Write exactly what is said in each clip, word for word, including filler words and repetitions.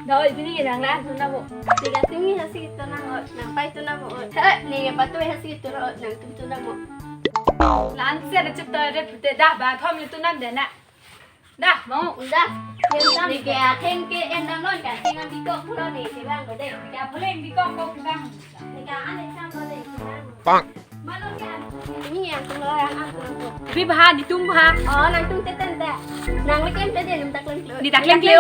Doi, pini ke nang la-an tun nang mo. Pini ke tumi hasi tun nang mo, nang pai tun nang mo. He, ne ke patu hasi tun nang mo, nangtum tun nang mo. La-an si ada chetoi re pute dah, bathom le tun nang deh na. Dah, mo. Dah. Yang tam ne ke atheng ke en nang non ka, dengan bikok pulo ne, ke bang ko deh. Ke pulo yang bikok ko ke bang. Ne ke ane sam ko deh, ke bang. Bang. Ini yang tung lo yang aku. Bi bah, netum bah. Oh, nangtum teten te. Nang le klem te deh, netum ta klem klem. Ne ta klem klem.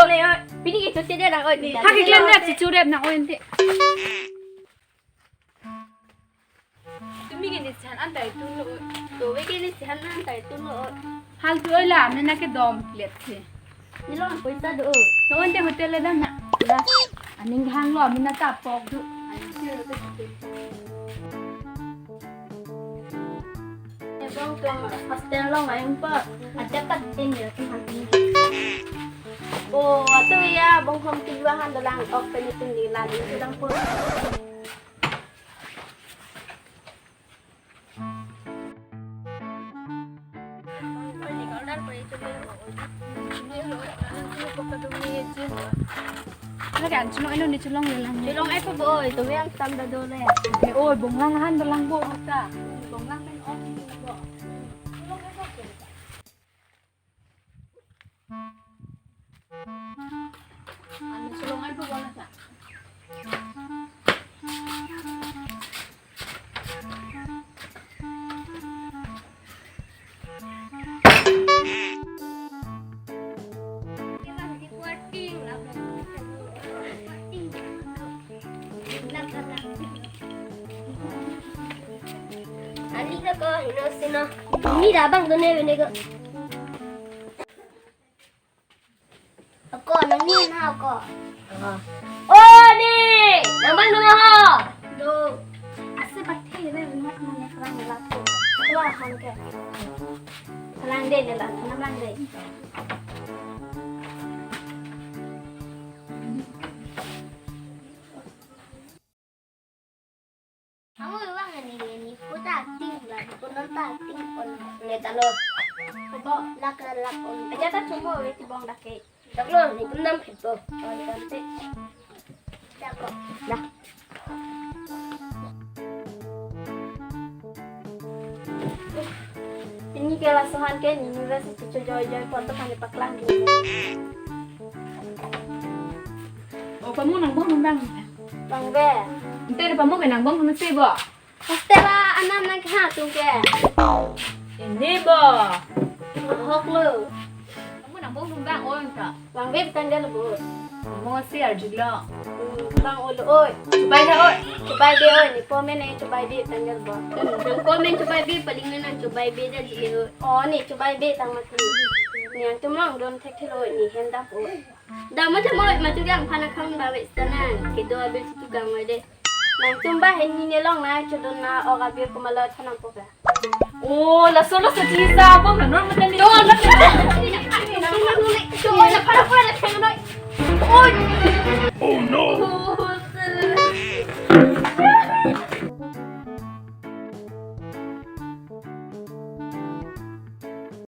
Pini ke chot te deh nang oi. Ha ke klem na chichu rep nang oi ente. Tumi ke ne chan an tai tun lo. To we ke ne chan an tai tun lo. Hal tu oi la, mena ke dom klet se. Ni lo poisa do. To ante hotel le dam na. La. Aning hang lo, mena ta pok do. Ebong tu hostel lo ngayon po. Ada pat tin ya tu hang tin. Oh, atu ya, bong hom tin dua han dolang ok penitin di lan itu dang po. Lake an chelong eno ne chelong le lang ne. Chelong ai po bo oi, to yang tam da do le. Ne oi, bong lang han dolang bo ta. Bong lang pen on bo. Ano chelong ai po bo na ta. Ali ka ko hino sino. Ni da bang do ne ne ko. Ako, nang ni na ako. Oh, ni! Nang bang nang ho? Do. Ase bathi le mat mane kerang la ko. Keluar han ke. Kerang deh, deh la, kerang deh. Kamu uang ini, ini puta acting lah, puta acting pon. Neta lo. Bo, lak lak pon. Aja ta cuma we tibong dake. Tak lo, netum dam phit po. Oh, dam phit. Tako. Dah. Pini ke laso han ke university chojoi joi pon to kami paklang di. Oh, kamu nang bong bang. Bang be. Ente kamu ke nang bong kamu si bo. Hostel a anam nang keha tung ke. Ini bo. Hok lo. Kamu nang bong bang on ta. Bang be tanggal bo. Mo si arjik lo. Hmm, bang olo oi. Chubai da oi. Chubai be oi. Ne po men ne chubai be tanggal bo. Hmm, nang po men chubai be paling ne nang chubai be da di oi. Oh, ne chubai be tang mati. Netum long don thekthelo ne hem dap oi. Dam macam oi, maju yang pana khang ba we sana. Kedo abil situ gang oi de. Nangtum ba hen ni ne long na chodon na ok abil kumalo chanang po ka. Oh, laso laso tisa apa menurut mata ni? Tuh, anak. Tuh, anak para para na theng noi. Oi.